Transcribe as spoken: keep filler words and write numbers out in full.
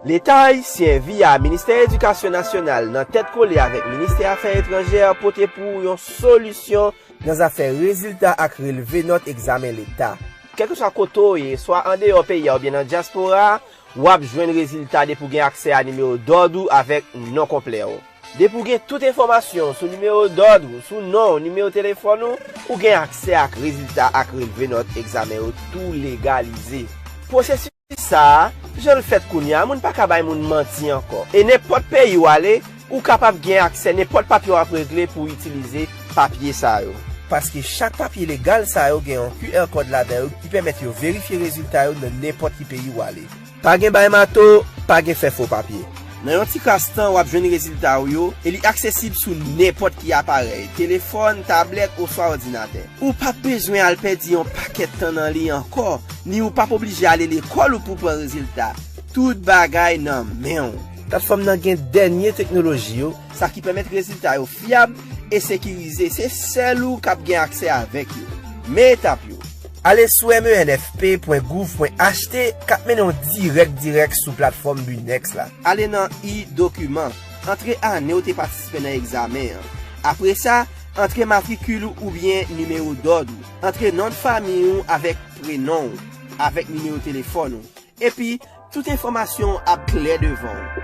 Leta ayisyen, via Ministè Edikasyon Nasyonal, nan tèt kole avèk Ministè Afè Etranjè, pote pou ou yon solisyon nan zafè rezilta ak relve nòt egzamen leta. Kèlkeswa kote w ye, swa andeyò peyi a oubyen nan dyaspora a, w ap jwenn rezilta depi w gen aksè a nimewo dòd ou avèk non konplè w. Depi w gen tout enfòmasyon w sou nimewo dòd ou, sou non w, nimewo telefòn ou, ou gen aksè ak rezilta ak relve nòt egzamen yo tou legalize. Pwosesis sa a, jan l fèt kounye a, moun pa ka bay moun manti ankò. E nenpòt peyi w ale, ou kapab gen aksè nenpòt papye w ap regle pou w itilize papye sa yo. Paske chak papye legal sa yo gen yon QR code ladan yo ki pèmèt yo verifye rezilta yo nan nenpòt ki peyi w ale. Pa gen bay mato, pa gen fè fo papye. Nan yon ti kras tan, w ap jwenn rezilta w yo e li aksesib sou nenpòt ki aparèy, telefòn, tablèt oswa òdinatè. Ou p ap bezwen al pèdi yon pakèt tan nan li ankò, ni ou p ap oblije ale lekòl ou pou pran rezilta. Tout bagay nan men w. Platfòm nan gen dènye teknoloji yo, sa ki pèmèt rezilta yo fyab e sekirize. Se sèl ou k ap gen aksè avèk yo. Men etap yo. Ale sou menfp pwen gouv pwen ht k ap mennen w dirèk dirèk sou platfòm Bunex la. Ale nan e-dokiman. Antre ane w te patisipe nan egzamen an. Apre sa, antre matrikil ou oubyen nimewo dòd ou. Antre non fanmi w avèk prenon w, avèk nimewo telefòn ou. Epi, tout enfòmasyon w ap klè devan w.